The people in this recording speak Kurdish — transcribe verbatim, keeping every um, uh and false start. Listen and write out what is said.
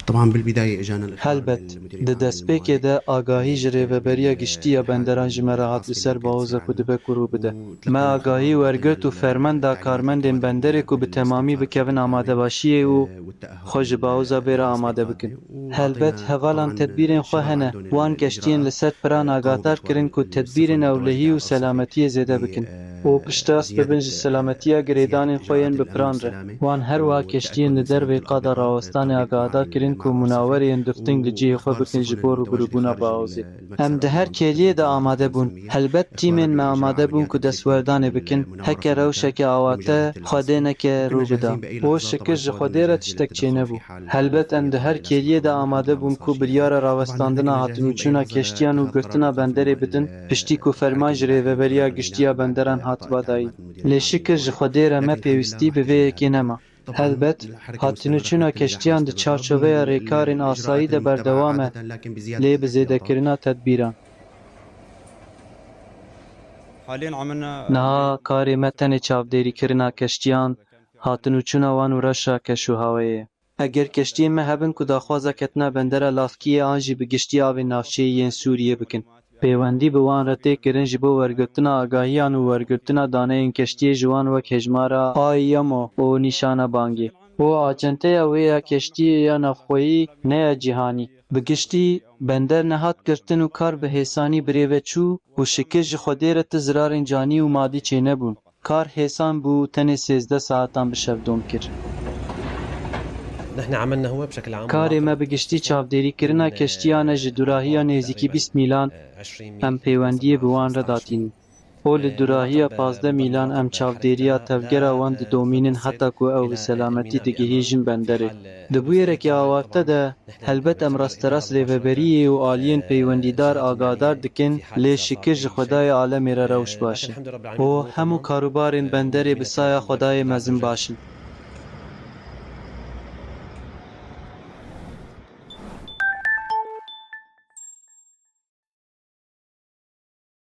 طبعا بالبداية اجانا الاخبار. Helbet, di destpêkê de agahî ji Rêveberiya Giştî ya Benderan ji me re hat li ser bawoza ku dibe ku rû bide. Me agahî wergirt û ferman da karmendên benderê ku bi temamî bikevin amadebaşiyê û xwe ji bawoza bê re amade bikin. Helbet, hevalan tedbîrên xwe hene, wan keştiyên li ser piran agahdar kirin ku tedbîrên ewlehî û selametiyê zêde bikin û piştrast bibin ji selametiya girêdanên xwe yên bi piran re. Wan her wiha keştiyên li dervê qada rawestanê agahdar kirin ku munawerê yên difting li cihê xwe bikin ji bo rûbirûbûna bawozê. Em di her kêliyê de amade bûn. Helbet tîmên me amade bûn ku destwerdanê bikin. Heke rewşeke awarte Xwedê neke rû bida. Bo şikir ji Xwedê re tiştek çênebû. Helbet em di her kêliyê de amade bûn ku biryara rawestandina hatinûçûna keştiyan û girtina benderê bidin, piştî ku ferman ji Rêveberiya Giştî ya Benderan hatiba dayîn. Lê şikir ji Xwedê re me pêwîstî bi vê yekê nema. Helbet, hatinûçûna keştiyan di çarçoveya rêkarên asayî de berdewam e, lê bi zêdekirina tedbîran. Niha karê me tenê çavdêrîkirina keştiyan, hatinûçûna wan û rewşa keş û hawayê ye. Eger keştiyên me hebin ku daxwaza ketina bendera Lafkiyê an jî bi giştî avên navçeyî yên Sûriyê bikin, pêwendî bi wan re tê kirin ji bo wergirtina agahiyan û wergirtina daneyên keştiyê ji wan wek hejmara A Y M O û nîşana bangê û acenteya wê ya keştiyê ya navxweyî ne ya cîhanî. Bi giştî, bender nehat girtin û kar bi hêsanî bi rê ve çû û şikir ji Xwedê re ti zirarên canî û madî çênebûn. Kar hêsan bû û tenê sêzdeh saetan bi şev dom kir. نحن عملنا هو بشكل عام Karê me bi giştî çavdêrîkirina keştiyan e ji dûrahiya nêzîkî bîst mîlan. Em peywendiyê bi wan re datînin. Û li dûrahiya pazdeh mîlan em çavdêriya tevgera wan didomînin heta ku ew bi selametî digihîjin benderê. Di bûyerekî awarte de, helbet em rasterast rêveberiyê û aliyên peywendîdar agahdar dikin, lê şikir ji Xwedayê alemê re rewş baş e. Û hemû karûbarên benderê bi saya Xwedayê mezin baş in.